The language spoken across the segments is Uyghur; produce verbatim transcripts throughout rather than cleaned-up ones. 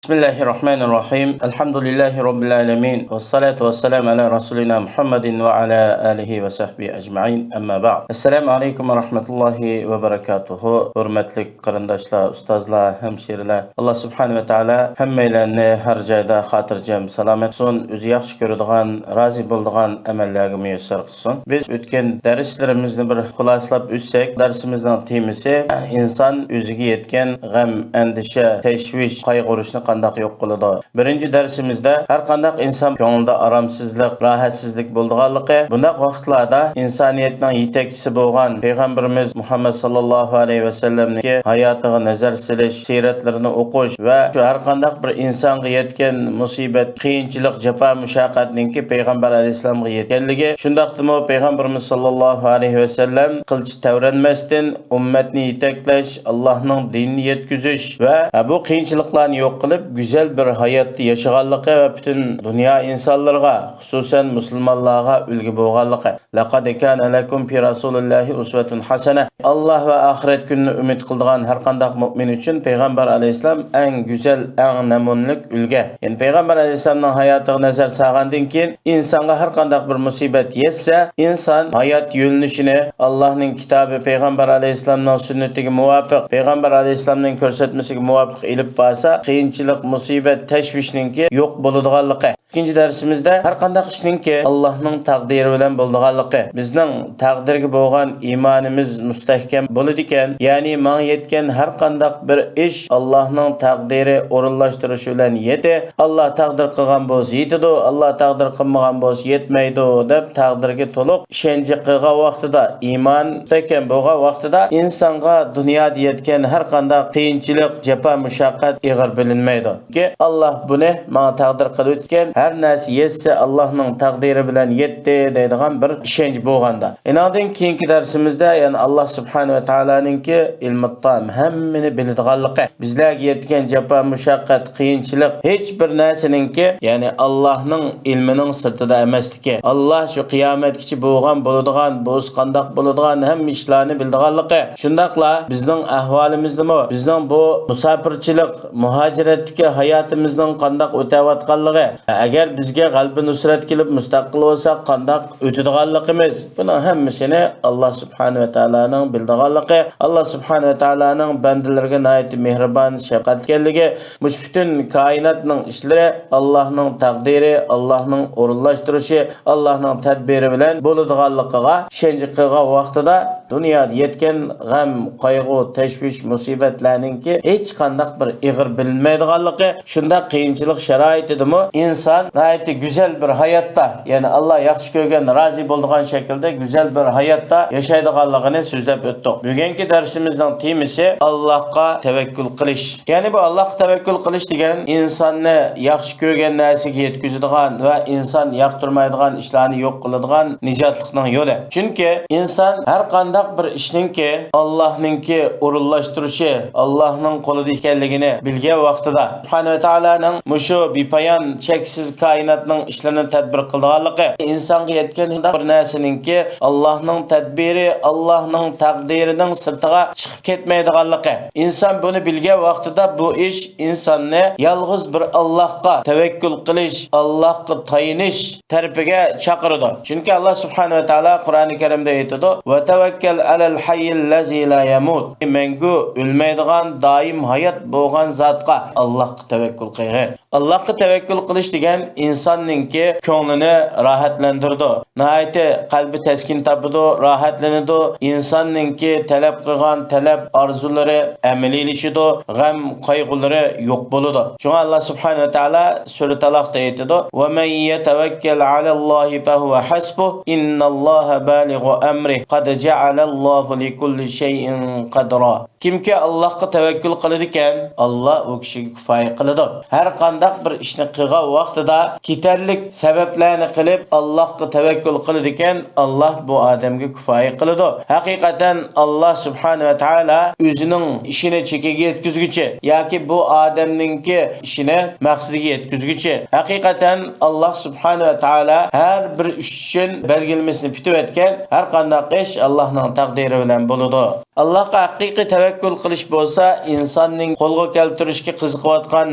بسم الله الرحمن الرحيم. الحمد لله رب العالمين. والصلاة والسلام على رسولنا محمد وعلى آله وصحبه أجمعين. أما بعد. السلام عليكم ورحمة الله وبركاته. ھۆرمەتلىك قېرىنداشلار، ئۇستازلار، ھەمشىرىلەر، ئاللا سۇبھانەھۇ ۋە تائالا ھەممەيلەننى ھەر جايدا خاتىرجەم، سالامەت قىلسۇن. ئۆزى ياخشى كۆرىدىغان، رازى بولىدىغان ئەمەللەرگە مۇيەسسەر قىلسۇن. بىز ئۆتكەن دەرسلىرىمىزنى بىر خۇلاسىلاپ ئۆتسەك، دەرسىمىزنىڭ تېمىسى ئىنسان ئۆزىگە يەتكەن غەم، ئەندىشە، تەشۋىش، قايغۇرۇشنى قانداق يوق قىلىدۇ؟ بىرىنچى دەرسىمىزدە ھەر قانداق ئىنسان كۆڭلىدە ئارامسىزلىق، راھەتسىزلىك بولىدىغانلىقى، بۇنداق ۋاقىتلاردا ئىنسانىيەتنىڭ يېتەكچىسى بولغان پەيغەمبىرىمىز مۇھەممەد ساللاللاھۇ ئەلەيھى ۋەسەللەمنىڭكى ھاياتىغا نەزەر سېلىش، سىيرەتلىرىنى ئوقۇش ۋە شۇ ھەر قانداق بىر ئىنسانغا يەتكەن مۇسىبەت، قىيىنچىلىق، جاپا، مۇشەققەتنىڭكى پەيغەمبەر ئەلەيھىسسالامغا يەتكەنلىكى، شۇنداقتىمۇ پەيغەمبىرىمىز ساللاللاھۇ ئەلەيھى ۋەسەللەم قىلچە تەۋرەنمەستىن ئۈممەتنى يېتەكلەش، ئاللاھنىڭ دىنىنى يەتكۈزۈش ۋە بۇ قىيىنچىلىقلارنى يوق قىلىپ، گۈزەل بىر ھاياتتا ياشىغانلىقى ۋە پۈتۈن دۇنيا ئىنسانلىرىغا، خۇسۇسەن مۇسۇلمانلارغا ئۈلگە بولغانلىقى. لقد كان لكم في رسول الله أسوة حسنة. ئاللاھ ۋە ئاخىرەت كۈنىنى ئۈمىد قىلىدىغان ھەر قانداق مۆمىن ئۈچۈن پەيغەمبەر ئەلەيھىسسالام ئەڭ گۈزەل، ئەڭ نەمۇنىلىك ئۈلگە. يەنى پەيغەمبەر ئەلەيھىسسالامنىڭ ھاياتىغا نەزەر سالغاندىن كېيىن، ئىنسانغا ھەر قانداق بىر مۇسىبەت يەتسە، ئىنسان ھايات يۆنىلىشىنى ئاللاھنىڭ كىتابى، پەيغەمبەر ئەلەيھىسسالامنىڭ سۈننىتىگە مۇۋاپىق، پەيغەمبەر ئەلەيھىسسالامنىڭ كۆرسەتمىسىگە مۇۋاپىق ئېلىپ بارسا، قىيىنچىلىق، مۇسىبەت، تەشۋىشنىڭكى يوق بولىدىغانلىقى. ئىككىنچى دەرسىمىزدە ھەر قانداق ئىشنىڭكى ئاللاھنىڭ تەقدىرى بىلەن بولىدىغانلىقى، بىزنىڭ تەقدىرگە بولغان ئىمانىمىز مۇستەھكەم بولىدىكەن، يەنى ماڭا يەتكەن ھەر قانداق بىر ئىش ئاللاھنىڭ تەقدىرى ئورۇنلاشتۇرۇشى بىلەن يېتى. ئاللاھ تەقدىر قىلغان بولسا يېتىدۇ، ئاللاھ تەقدىر قىلمىغان بولسا يەتمەيدۇ، دەپ تەقدىرگە تولۇق ئىشەنچ قىلغان ۋاقتىدا، ئىمان مۇستەھكەم بولغان ۋاقتىدا ئىنسانغا دۇنيادا يەتكەن ھەر قانداق قىيىنچىلىق، جاپا، مۇشەققەت ئېغىر بىلىنمەيدۇ. چۈنكى ئاللاھ بۇنى ماڭا تەقدىر قىلىۋېتىپتىكەن، ھەر نەرسە يەتسە ئاللاھنىڭ تەقدىرى بىلەن يەتتى دەيدىغان بىر ئىشەنچ بولغاندا. ئېنىڭدىن كېيىنكى دەرسىمىزدە يەنە ئاللاھ سۇبھانەھۇ ۋە تائالانىڭكى ئىلمۇتتام، ھەممىنى بىلىدىغانلىقى، بىزلەرگە يەتكەن جاپا، مۇشەققەت، قىيىنچىلىق ھېچ بىر نەرسىنىڭكى، يەنى ئاللاھنىڭ ئىلمىنىڭ سىرتىدا ئەمەسلىكى، ئاللاھ شۇ قىيامەتكىچە بولغان، بولىدىغان، بولسا قانداق بولىدىغان ھەممە ئىشلارنى بىلىدىغانلىقى، شۇنداقلا بىزنىڭ ئەھۋالىمىزنىمۇ، بىزنىڭ بۇ مۇساپىرچىلىق، مۇھاجىرەتتىكى ھاياتىمىزنىڭ قانداق ئۆتەۋاتقانلىقى، ئەگەر بىزگە غەلىبە نۇسرەت كېلىپ مۇستەقىل بولساق قانداق ئۆتىدىغانلىقىمىز، بۇنىڭ ھەممىسىنى ئاللاھ سۇبھانەھۇ ۋە تائالانىڭ بىلىدىغانلىقى، ئاللاھ سۇبھانەھۇ ۋە تائالانىڭ بەندىلىرىگە ناھايىتى مېھرىبان، شەپقەتلىكەنلىكى، مۇشۇ پۈتۈن كائىناتنىڭ ئىشلىرى ئاللاھنىڭ تەقدىرى، ئاللاھنىڭ ئورۇنلاشتۇرۇشى، ئاللاھنىڭ تەدبىرى بىلەن بولىدىغانلىقىغا ئىشەنچ قىلغان ۋاقتىدا، دۇنيادا يەتكەن غەم، قايغۇ، تەشۋىش، مۇسىبەتلەرنىڭكى ھېچقانداق بىر ئېغىر بىلىنمەيدىغانلىقى، شۇنداق قىيىنچىلىق شارائىتىدىمۇ ئىنسان ناھايىتى گۈزەل بىر ھاياتتا، يەنى ئاللا ياخشى كۆرگەن، رازى بولىدىغان شەكىلدە گۈزەل بىر ھاياتتا ياشايدىغانلىقىنى سۆزلەپ ئۆتتۇق. بۈگۈنكى دەرسىمىزنىڭ تېمىسى ئاللاھقا تەۋەككۈل قىلىش. يەنى بۇ ئاللاھقا تەۋەككۈل قىلىش دېگەن ئىنساننى ياخشى كۆرگەن نەرسىگە يەتكۈزىدىغان ۋە ئىنسان ياقتۇرمايدىغان ئىشلارنى يوق قىلىدىغان نىجاتلىقنىڭ يولى. چۈنكى ئىنسان ھەر قانداق بىر ئىشنىڭكى ئاللاھنىڭكى ئورۇنلاشتۇرۇشى، ئاللاھنىڭ قولىدا ئىكەنلىكىنى بىلگەن ۋاقتىدا، سۇبھانەھۇ ۋە تائالانىڭ مۇشۇ بىپايان، چەكسىز كائىناتنىڭ ئىشلىرىنى تەدبىر قىلىدىغانلىقى، ئىنسانغا يەتكەن ھەر بىر نەرسىنىڭكى ئاللاھنىڭ تەدبىرى، ئاللاھنىڭ تەقدىرىنىڭ سىرتىغا چىقىپ كەتمەيدىغانلىقى. ئىنسان بۇنى بىلگەن ۋاقتىدا بۇ ئىش ئىنساننى يالغۇز بىر ئاللاھقا تەۋەككۈل قىلىش، ئاللاھقا تايىنىش تەرىپىگە چاقىرىدۇ. چۈنكى ئاللا سۇبھانەھۇ ۋە تائالا قۇرئانى كەرىمدە ئېيتىدۇ، «ۋەتەۋەككەل ئەلەل ھەييىل لەزى لا يەمۇت.» مەڭگۈ ئۆلمەيدىغان، دائىم ھايات بولغان زاتقا، ئاللاھقا تەۋەككۈل قىلغىن. ئاللاھقا تەۋەككۈل قىلىش دېگەن ئىنساننىڭكى كۆڭلىنى راھەتلەندۈرىدۇ. ناھايىتى قەلبى تەسكىن تاپىدۇ، راھەتلىنىدۇ. ئىنساننىڭكى تەلەپ قىلغان تەلەپ، ئارزۇلىرى ئەمەلىيلىشىدۇ، غەم، قايغۇلىرى يوق بولىدۇ. شۇڭا ئاللا سۇبھانەھۇ ۋە تائالا سۈرە تالاقتا ئېيتىدۇ، «ۋەمەن يەتەۋەككەل ئەلەللاھى فەھۇۋە ھەسبۇھ، ئىننەللاھە بالىغۇ ئەمرىھ، قەد جەئەلەللاھۇ لىكۇللى شەيئىن قەدرا.» كىمكى ئاللاھقا تەۋەككۈل قىلىدىكەن، ئاللا ئۇ كىشىگە كۇپايە قىلىدۇ. ھەر قانداق بىر ئىشنى قىلغان ۋاقتىدا كېتەرلىك سەۋەبلەرنى قىلىپ، ئاللاھقا تەۋەككۈل قىلىدىكەن، ئاللا بۇ ئادەمگە كۇپايە قىلىدۇ. ھەقىقەتەن، ئاللا سۇبھانەھۇ ۋە تائالا ئۆزىنىڭ ئىشىنى چېكىگە يەتكۈزگۈچى ياكى بۇ ئادەمنىڭكى ئىشىنى مەقسىتىگە يەتكۈزگۈچى. ھەقىقەتەن، ئاللا سۇبھانەھۇ ۋە تائالا ھەر بىر ئىش ئۈچۈن بەلگىلىمىسىنى پۈتۈۋەتكەن. ھەر قانداق ئىش ئاللانىڭ تەقدىرى بىلەن بولىدۇ. ئاللاھقا ھەقىقىي تەۋەككۈل قىلىش بولسا ئىنساننىڭ قولغا كەلتۈرۈشكە قىزىقىۋاتقان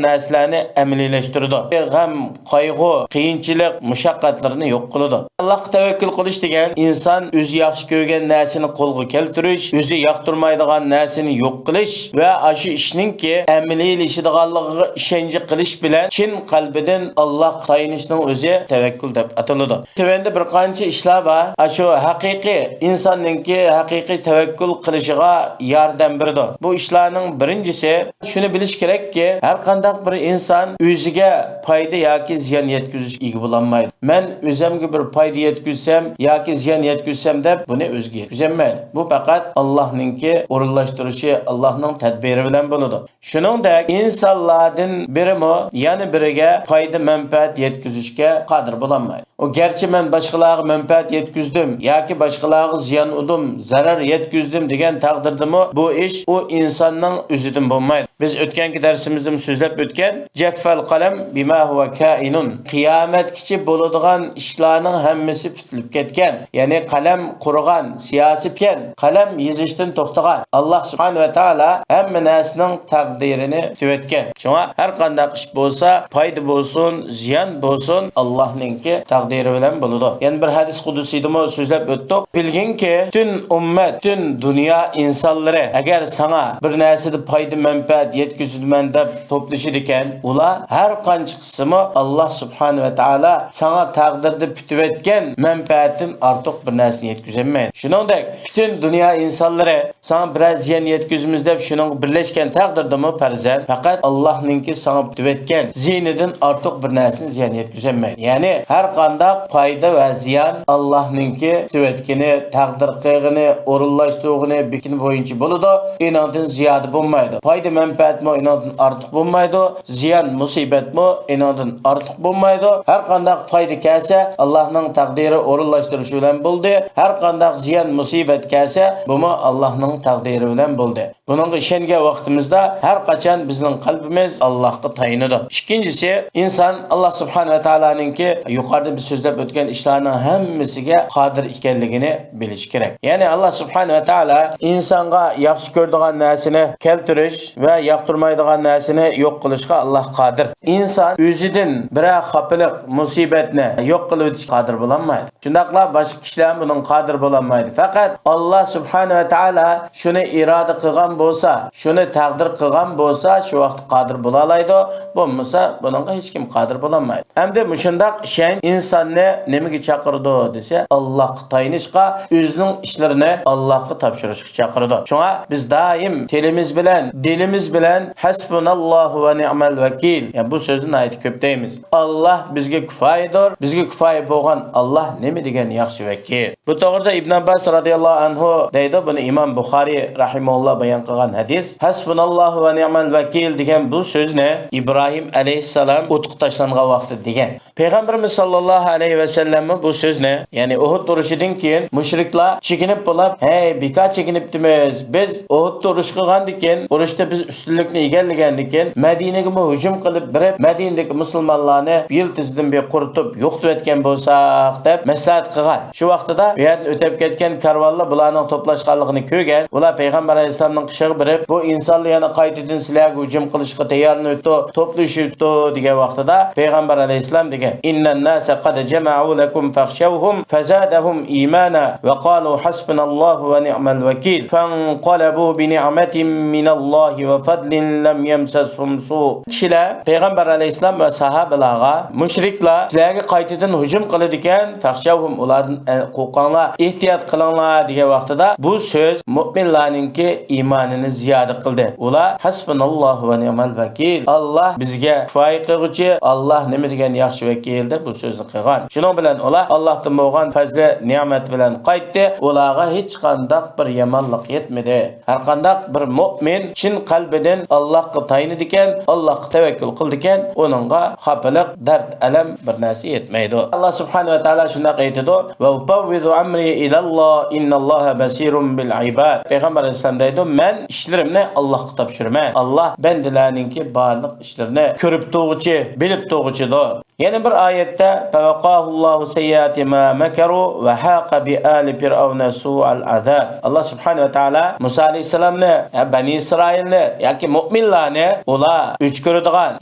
نەرسىلەرنى ئەمەلىيلەشتۈرىدۇ. غەم، قايغۇ، قىيىنچىلىق، مۇشەققەتلىرىنى يوق قىلىدۇ. ئاللاھقا تەۋەككۈل قىلىش دېگەن ئىنسان ئۆزى ياخشى كۆرگەن نەرسىنى قولغا كەلتۈرۈش، ئۆزى ياقتۇرمايدىغان نەرسىنى يوق قىلىش ۋە ئاشۇ ئىشنىڭكى ئەمەلىيلىشىدىغانلىقىغا ئىشەنچ قىلىش بىلەن چىن قەلبىدىن ئاللاھقا تايىنىشنىڭ ئۆزى تەۋەككۈل دەپ ئاتىلىدۇ. تۆۋەندە بىر قانچە ئىشلار بار. ئاشۇ ھەقىقىي ئىنساننىڭكى ھەقىقىي تەۋەككۈل قىلىشىغا ياردەم بېرىدۇ. بۇ ئىشلارنىڭ بىرىنچىسى، شۇنى بىلىش كېرەككى، ھەر قانداق بىر ئىنسان ئۆزىگە پايدا ياكى زىيان يەتكۈزۈش ئىگە بولالمايدۇ. مەن ئۆزەمگە بىر پايدا يەتكۈزسەم ياكى زىيان يەتكۈزسەم دەپ بۇنى ئۆزىگە يەتكۈزەلمەيدۇ. بۇ پەقەت ئاللاھنىڭكى ئورۇنلاشتۇرۇشى، ئاللاھنىڭ تەدبىرى بىلەن بولىدۇ. شۇنىڭدەك ئىنسانلاردىن بىرىمۇ يەنە بىرىگە پايدا-مەنپەئەت يەتكۈزۈشكە قادىر بولالمايدۇ. ئۇ گەرچە مەن باشقىلارغا مەنپەئەت يەتكۈزدۈم ياكى باشقىلارغا زىيان ئۇردۇم، زەرەر يەتكۈزدۈم دېگەن تەقدىردىمۇ بۇ ئىش ئۇ ئىنساننىڭ ئۆزىدىن بولمايدۇ. بىز ئۆتكەنكى دەرسىمىزدىمۇ سۆزلەپ ئۆتكەن، جەففەل قەلەم بىما ھۇۋا كائىنۇن. قىيامەتكىچە بولىدىغان ئىشلارنىڭ ھەممىسى پۈتۈلۈپ كەتكەن. يەنى قەلەم قۇرۇغان، سىياسىي پىكىر، قەلەم يېزىشتىن توختىغان. ئاللاھ سۇبھانەھۇ ۋە تائالا ھەممە نەرسىنىڭ تەقدىرىنى پۈتۈۋەتكەن. شۇڭا ھەر قانداق ئىش بولسا، پايدا بولسۇن، زىيان بولسۇن، ئاللاھنىڭكى تەقدىرى بىلەن بولىدۇ. يەنە بىر ھەدىس قۇدسىيدىمۇ سۆزلەپ ئۆتتۇق. بىلگىنكى، پۈتۈن ئۈممەت، پۈتۈن دۇنيا ئىنسانلىرى ئەگەر ساڭا بىر نەرسىدە پايدا-مەنپەئەت يەتكۈزىمەن دەپ توپلىشىدىكەن، ئۇلار ھەر قانچە قىلسىمۇ، ئاللاھ سۇبھانەھۇ ۋە تائالا ساڭا تەقدىردە پۈتۈۋەتكەن مەنپەئەتتىن ئارتۇق بىر نەرسىنى يەتكۈزەلمەيدۇ. شۇنىڭدەك، پۈتۈن دۇنيا ئىنسانلىرى ساڭا بىرەر زىيان يەتكۈزىمىز دەپ شۇنىڭغا بىرلەشكەن تەقدىردىمۇ پەرزەنت، پەقەت ئاللاھنىڭكى ساڭا پۈتۈۋەتكەن زىيىنىدىن ئارتۇق بىر نەرسىنى زىيان يەتكۈزەلمەيدۇ. يەنى ھەر قانداق پايدا ۋە زىيان ئاللاھنىڭكى پۈتۈۋەتكىنى، تەقدىر قىلغىنى، ئورۇنلاشتۇرغىنى، بېكىنى بويىچە بولىدۇ. ئېنىڭدىن زىيادە بولمايدۇ. پايدا مەنپەئەتمۇ ئېنىڭدىن ئارتۇق بولمايدۇ. زىيان مۇسىبەتمۇ ئېنىڭدىن ئارتۇق بولمايدۇ. ھەر قانداق پايدا كەلسە، ئاللاھنىڭ تەقدىرى ئورۇنلاشتۇرۇشى بىلەن بولدى. ھەر قانداق زىيان مۇسىبەت كەلسە، بۇمۇ ئاللاھنىڭ تەقدىرى بىلەن بولدى. بۇنىڭغا ئىشەنگەن ۋاقتىمىزدا ھەر قاچان بىزنىڭ قەلبىمىز ئاللاھقا تايىنىدۇ. ئىككىنچىسى، ئىنسان ئاللاھ سۇبھانەھۇ ۋە تائالانىڭكى يۇقىرىدا بىز سۆزلەپ ئۆتكەن ئىشلارنىڭ ھەممىسىگە قادىر ئىكەنلىكىنى بىلىشى كېرەك. يەنى ئاللاھ سۇبھانەھۇ ۋە تائالا ئىنسانغا ياخشى كۆرىدىغان نەرسىنى كەلتۈرۈش ۋە ياقتۇرمايدىغان نەرسىنى يوق قىلىشقا ئاللاھ قادىر. ئىنسان ئۆزىدىن بىرەر خاپىلىق، مۇسىبەتنى يوق قىلىۋېتىشكە قادىر بولالمايدۇ. شۇنداقلا باشقا كىشىلەر بۇنىڭغا قادىر بولالمايدۇ. پەقەت ئاللاھ سۇبھانەھۇ ۋە تائالا شۇنى ئىرادە قىلغان بولسا، شۇنى تەقدىر قىلغان بولسا، شۇ ۋاقىتتا قادىر بولالايدۇ. بولمىسا، بۇنىڭغا ھېچكىم قادىر بولالمايدۇ. ئەمدى مۇشۇنداق ئىشەنچ ئىنساننى نېمىگە چاقىرىدۇ دېسە، ئاللاھقا تايىنىشقا، ئۆزىنىڭ ئىشلىرىنى ئاللاھقا تاپشۇرۇشقا چاقىرىدۇ. شۇڭا بىز دائىم تىلىمىز بىلەن، دىلىمىز بىلەن ھەسبۇناللاھۇ ۋە نىئمەل ۋەكىل، يەنى بۇ سۆزنى ناھايىتى كۆپ دەيمىز. ئاللاھ بىزگە كۇپايىدۇر، بىزگە كۇپايە بولغان ئاللاھ نېمە دېگەن ياخشى ۋەكىل. بۇ توغرىدا ئىبن ئابباس رازىياللاھۇ ئەنھۇ دەيدۇ، بۇنى ئىمام بۇخارىي رەھىمەھۇللاھ بايان قىلغان ھەدىس. ھەسبۇناللاھۇ ۋە نىئمەل ۋەكىل دېگەن بۇ سۆزنى ئىبراھىم ئەلەيھىسسالام ئوتقا تاشلانغان ۋاقتىدا دېگەن. پەيغەمبىرىمىز ساللاللاھۇ ئەلەيھى ۋەسەللەممۇ بۇ سۆزنى، يەنى ئۇھۇد ئۇرۇشىدىن كېيىن مۇشرىكلار چېكىنىپ بولاپ، ھەي، بىكار چېكىنىپتىمىز، بىز ئۇھۇدتا ئۇرۇش قىلغاندىكىن، ئۇرۇشتا بىز ئۈستۈنلۈكنى ئىگىلىگەندىكىن، مەدىنىگىمۇ ھۇجۇم قىلىپ بېرىپ، مەدىنىدىكى مۇسۇلمانلارنى يىلتىزىدىن بىر قۇرۇتۇپ يوقىتىۋەتكەن بولساق، دەپ مەسلىھەت قىلغان. شۇ ۋاقتىدا بۇ يەردىن ئۆتۈپ كەتكەن كارۋانلار بۇلارنىڭ توپلاشقانلىقىنى كۆرگەن، بۇلار پەيغەمبەر ئەلەيھىسسالامنىڭ قېشىغا بېرىپ، بۇ ئىنسانلار يەنە قايتىدىن سىلەرگە ھۇجۇم قىلىشقا تەييارلىنىۋېتىپتۇ، توپلىشىۋېتىپتۇ دېگەن ۋاقتىدا پەيغەمبەر ئەلەيھىسسالام دېگەن، إن الناس قد جمعوا لكم فاخشوهم فزادهم إيمانا وقالوا حسبنا الله ونعم الوكيل فانقلبوا بنعمة من الله وفضل لم يمسسهم سوء. كىشىلەر پەيغەمبەر ئەلەيھىسسالام ۋە ساھابىلارغا، مۇشرىكلار سىلەرگە قايتىدىن ھۇجۇم قىلىدىكەن، فاخشوهم، ئۇلاردىن، ئە، قورقۇڭلار، ئېھتىيات قىلىڭلار دېگەن ۋاقتىدا، بۇ سۆز مۆمىنلارنىڭكى ئىمانىنى زىيادە قىلدى. ئۇلار، ھەسبۇناللاھۇ ۋە نىئمەل ۋەكىل، ئاللاھ بىزگە كۇپايە قىلغۇچى، ئاللاھ نېمە دېگەن ياخشى ۋەكىل، دەپ بۇ سۆزنى قىلغان. شۇنىڭ بىلەن ئۇلار ئاللاھتىن بولغان پەزلى نېمەت بىلەن قايتتى، ئۇلارغا ھېچقانداق بىر يامانلىق يەتمىدى. ھەرقانداق بىر مۆمىن چىن قەلبىدىن ئاللاھقا تايىنىدىكەن، ئاللاھقا تەۋەككۈل قىلىدىكەن، ئۇنىڭغا خاپىلىق، دەرد، ئەلەم بىر نەرسە يەتمەيدۇ. ئاللاھ سۇبھانەھۇ ۋە تائالا شۇنداق ئېيتىدۇ، «ۋە ئۇپەۋۋىزۇ ئەمرى ئىلەللاھ، ئىننەللاھە بەسىرۇم بىل ئىباد.» پەيغەمبەر ئەلەيھىسسالام دەيدۇ، «مەن ئىشلىرىمنى ئاللاھقا تاپشۇرىمەن. ئاللاھ بەندىلەرنىڭكى بارلىق ئىشلىرىنى كۆرۈپ تۇرغۇچى، بىلىپ تۇرغۇچىدۇر.» يەنە بىر ئايەتتە، «فَوَقَاهُ اللَّهُ سَيِّئَاتِ مَا مَكَرُوا وَحَاقَ بِآلِ فِرْعَوْنَ سُوءُ الْعَذَابِ.» ئاللاھ سۇبھانەھۇ ۋە تائالا مۇسا ئەلەيھىسسالامنى، يا بەنى ئىسرائىلنى ياكى مۆمىنلەرنى ئۇلار ئۆچ كۆرىدىغان،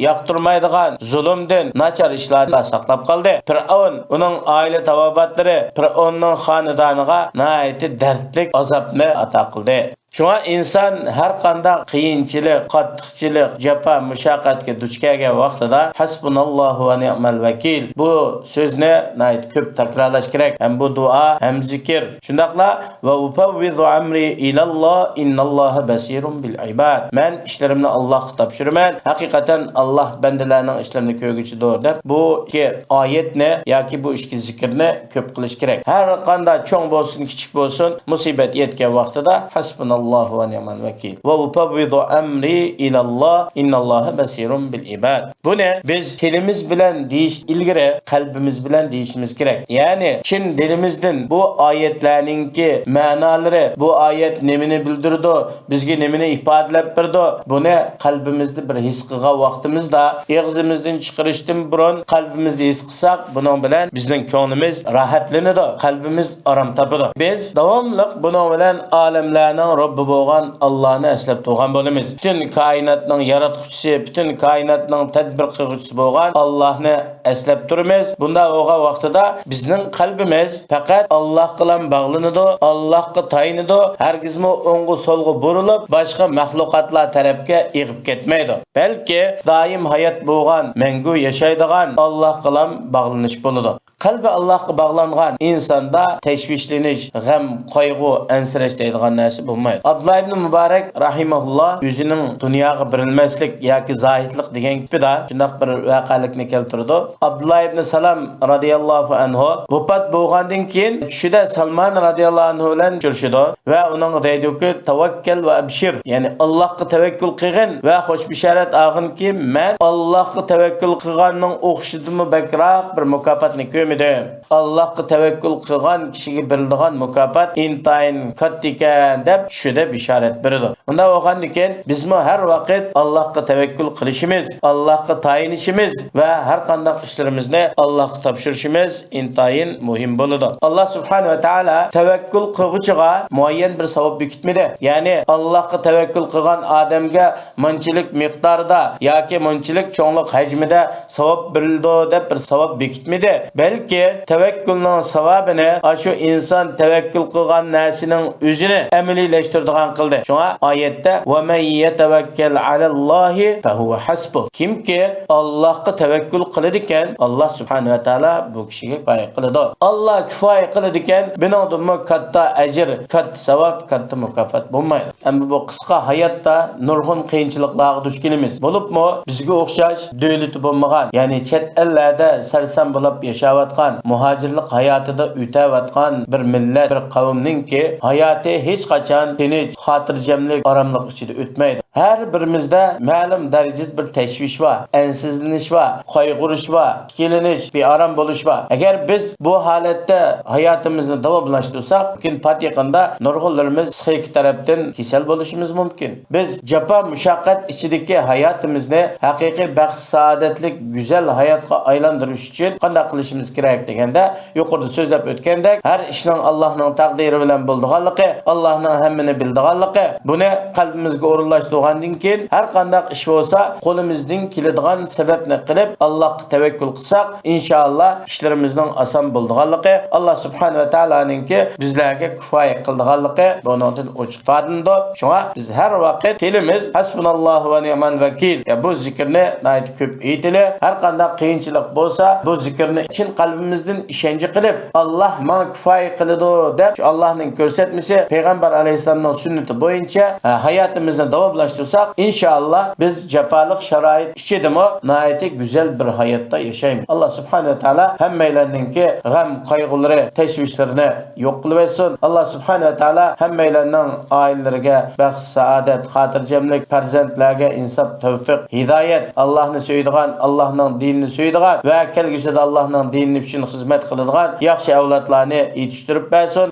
ياقتۇرمايدىغان زۇلۇمدىن، ناچار ئىشلاردىن ساقلاپ قالدى. پىرئەۋن، ئۇنىڭ ئائىلە تاۋابىئاتلىرى پىرئەۋننىڭ خانىدانىغا ناھايىتى دەردلىك ئازابنى ئاتا قىلدى. شۇڭا ئىنسان ھەر قانداق قىيىنچىلىق، قاتتىقچىلىق، جاپا، مۇشەققەتكە دۇچ كەلگەن ۋاقتىدا، «ھەسبۇناللاھۇ ۋە نىئمەل ۋەكىل» بۇ سۆزنى ناھايىتى كۆپ تەكرارلاش كېرەك. ھەم بۇ دۇئا، ھەم زىكىر. شۇنداقلا، «ۋە ئۇپەۋۋىزۇ ئەمرى ئىلەللاھ، ئىنناللاھە بەسىرۇم بىل ئىباد.» «مەن ئىشلىرىمنى ئاللاھقا تاپشۇرىمەن. ھەقىقەتەن ئاللاھ بەندىلەرنىڭ ئىشلىرىنى كۆرگۈچىدۇر» دەپ، بۇ ئىككى ئايەتنى ياكى بۇ ئىككى زىكىرنى كۆپ قىلىش كېرەك. ھەر قانداق چوڭ بولسۇن، كىچىك بولسۇن، مۇسىبەت يەتكەن ۋاقتىدا، «ھەسبۇناللاھۇ ۋە نىئمەل ۋەكىل. ۋە ئۇپەۋۋىزۇ ئەمرى ئىلەللاھ، ئىنناللاھە بەسىرۇم بىل ئىباد.» بۇنى بىز تىلىمىز بىلەن دېيىش ئىلگىرى، قەلبىمىز بىلەن دېيىشىمىز كېرەك. يەنى چىن دىلىمىزدىن بۇ ئايەتلەرنىڭكى مەنالىرى، بۇ ئايەت نېمىنى بىلدۈرىدۇ، بىزگە نېمىنى ئىپادىلەپ بېرىدۇ، بۇنى قەلبىمىزدە بىر ھېس قىلغان ۋاقتىمىزدا، ئېغىزىمىزدىن چىقىرىشتىن بۇرۇن قەلبىمىزدە ھېس قىلساق، بۇنىڭ بىلەن بىزنىڭ كۆڭلىمىز راھەتلىنىدۇ، قەلبىمىز ئارام تاپىدۇ. بىز داۋاملىق بۇنىڭ بىلەن ئالەملەرنىڭ رەببى بولغان ئاللاھنى ئەسلەپ تۇرغان بولىمىز. پۈتۈن كائىناتنىڭ ياراتقۇچىسى، پۈتۈن كائىناتنىڭ تەدبىر قىلغۇچىسى بولغان ئاللاھنى ئەسلەپ تۇرىمىز. بۇنداق بولغان ۋاقتىدا بىزنىڭ قەلبىمىز پەقەت ئاللاھقىلا باغلىنىدۇ، ئاللاھقا تايىنىدۇ. ھەرگىزمۇ ئوڭغا سولغا بۇرۇلۇپ، باشقا مەخلۇقاتلار تەرەپكە ئېغىپ كەتمەيدۇ. بەلكى دائىم ھايات بولغان، مەڭگۈ ياشايدىغان ئاللاھقىلا باغلىنىش بولىدۇ. قەلبى ئاللاھقا باغلانغان ئىنساندا تەشۋىشلىنىش، غەم، قايغۇ، ئەنسىرەش دەيدىغان نەرسە بولمايدۇ. ئابدۇللا ئىبنى مۇبارەك راھىمەھۇللا ئۆزىنىڭ دۇنياغا بېرىلمەسلىك ياكى زاھىدلىق دېگەن گېپىدە شۇنداق بىر ۋەقەلىكنى كەلتۈرىدۇ. ئابدۇللا ئىبنى سالام رازىياللاھۇ ئەنھۇ ۋاپات بولغاندىن كېيىن، چۈشىدە سالمان رازىياللاھۇ ئەنھۇ بىلەن ئۇچرىشىدۇ ۋە ئۇنىڭغا دەيدۇكى، «تەۋەككەل ۋە ئەبشىر»، يەنى، «ئاللاھقا تەۋەككۈل قىلغىن ۋە خوش بېشارەت ئالغىنكى، مەن ئاللاھقا تەۋەككۈل قىلغاننىڭ ئوخشىشىدىنمۇ بەكرەك بىر مۇكاپاتنى كۆرمىدىم. ئاللاھقا تەۋەككۈل قىلغان كىشىگە بېرىلىدىغان مۇكاپات ئىنتايىن كاتتا ئىكەن» دەپ، چۈشىدە بېشارەت بېرىدۇ. ئۇنداق بولغاندىكىن، بىزمۇ ھەر ۋاقىت ئاللاھقا تەۋەككۈل قىلىشىمىز، ئاللاھقا تايىنىشىمىز ۋە ھەر قانداق ئىشلىرىمىزنى ئاللاھقا تاپشۇرۇشىمىز ئىنتايىن مۇھىم بولىدۇ. ئاللاھ سۇبھانەھۇ ۋە تائالا تەۋەككۈل قىلغۇچىغا مۇئەييەن بىر ساۋاب بېكىتمىدى. يەنى، ئاللاھقا تەۋەككۈل قىلغان ئادەمگە مۇنچىلىك مىقداردا ياكى مۇنچىلىك چوڭلۇق ھەجمىدە ساۋاب بېرىلىدۇ دەپ بىر ساۋاب بېكىتمىدى. بەلكى تەۋەككۈلنىڭ ساۋابىنى ئاشۇ ئىنسان تەۋەككۈل قىلغان نەرسىنىڭ ئۆزىنى ئەمەلىيلەشتۈرىدىغان قىلدى. شۇڭا ئايەتتە، «ۋە مەن يەتەۋەككەل ئەلەللاھى فەھۇۋە ھەسبۇھ.» كىمكى ئاللاھقا تەۋەككۈل قىلىدىكەن، ئاللاھ سۇبھانەھۇ ۋە تائالا بۇ كىشىگە كۇپايە قىلىدۇ. ئاللاھ كۇپايە قىلىدىكەن، بۇنىڭدىنمۇ كاتتا ئەجىر، كاتتا ساۋاب، كاتتا مۇكاپات بولمايدۇ. ئەمما بۇ قىسقا ھاياتتا نۇرغۇن قىيىنچىلىقلارغا دۇچ كېلىمىز. بولۇپمۇ بىزگە ئوخشاش دۆلىتى بولمىغان، يەنى چەت ئەللەردە سەرسان بولۇپ ياشاۋاتقان، مۇھاجىرلىق ھاياتىدا ئۆتەۋاتقان بىر مىللەت، بىر قەۋمنىڭكى ھاياتى ھېچقاچان تىنچ، خاتىرجەملىك، ئاراملىق ئىچىدە ئۆتمەيدۇ. ھەر بىرىمىزدە مەلۇم دەرىجىدە بىر تەشۋىش بار، ئەنسىزلىنىش بار، قايغۇرۇش بار، ئىككىلىنىش، بىئارام بولۇش بار. ئەگەر بىز بۇ ھالەتتە ھاياتىمىزنى داۋاملاشتۇرساق، مۇمكىن پات يېقىندا نۇرغۇنلىرىمىز پسىخىكا تەرەپتىن كېسەل بولۇشىمىز مۇمكىن. بىز جاپا مۇشەققەت ئىچىدىكى ھاياتىمىزنى ھەقىقىي بەخت سائادەتلىك گۈزەل ھاياتقا ئايلاندۇرۇش ئۈچۈن قانداق قىلىشىمىز كېرەك دېگەندە، يۇقىرىدا سۆزلەپ ئۆتكەندەك، ھەر ئىشنىڭ ئاللاھنىڭ تەقدىرى بىلەن بولىدىغانلىقى، ئاللاھنىڭ ھەممىنى بىلىدىغانلىقى، بۇنى قەلبىمىزگە ئورۇنلاشتۇرغاندىن كېيىن، ھەر قانداق ئىش بولسا، قولىمىزدىن كېلىدىغان سەۋەبنى قىلىپ، ئاللاھقا تەۋەككۈل قىلساق، ئىنشائاللا، ئىشلىرىمىزنىڭ ئاسان بولىدىغانلىقى، ئاللاھ سۇبھانەھۇ ۋە تائالانىڭكى بىزلەرگە كۇپايە قىلىدىغانلىقى بۇنىڭدىن ئوچۇق ئىپادىلىنىدۇ. شۇڭا بىز ھەر ۋاقىت تىلىمىز «ھەسبۇناللاھۇ ۋە نىئمەل ۋەكىل»، يا، بۇ زىكىرنى ناھايىتى كۆپ ئېيتىلى. ھەر قانداق قىيىنچىلىق بولسا، بۇ زىكىرنى چىن قەلبىمىزدىن ئىشەنچ قىلىپ، «ئاللاھ ماڭا كۇپايە قىلىدۇ» دەپ، شۇ ئاللاھنىڭ كۆرسەتمىسى، پەيغەمبەر ئەلەيھىسسالامنىڭ سۈننىتى بويىچە، ھە، ھاياتىمىزنى داۋاملاش تۇرساق، ئىنشائاللا، بىز جاپالىق شارائىت ئىچىدىمۇ ناھايىتى گۈزەل بىر ھاياتتا ياشايمىز. ئاللا سۇبھانەھۇ ۋە تائالا ھەممەيلەننىڭكى غەم، قايغۇلىرى، تەشۋىشلىرىنى يوق قىلىۋەتسۇن. ئاللا سۇبھانەھۇ ۋە تائالا ھەممەيلەننىڭ ئائىلىلىرىگە بەخت، سائادەت، خاتىرجەملىك، پەرزەنتلەرگە ئىنساپ، تەۋپىق، ھىدايەت، ئاللانى سۆيىدىغان، ئاللانىڭ دىنىنى سۆيىدىغان ۋە كەلگۈسىدە ئاللانىڭ دىنى ئۈچۈن خىزمەت قىلىدىغان ياخشى ئەۋلادلارنى يېتىشتۈرۈپ بەرسۇن.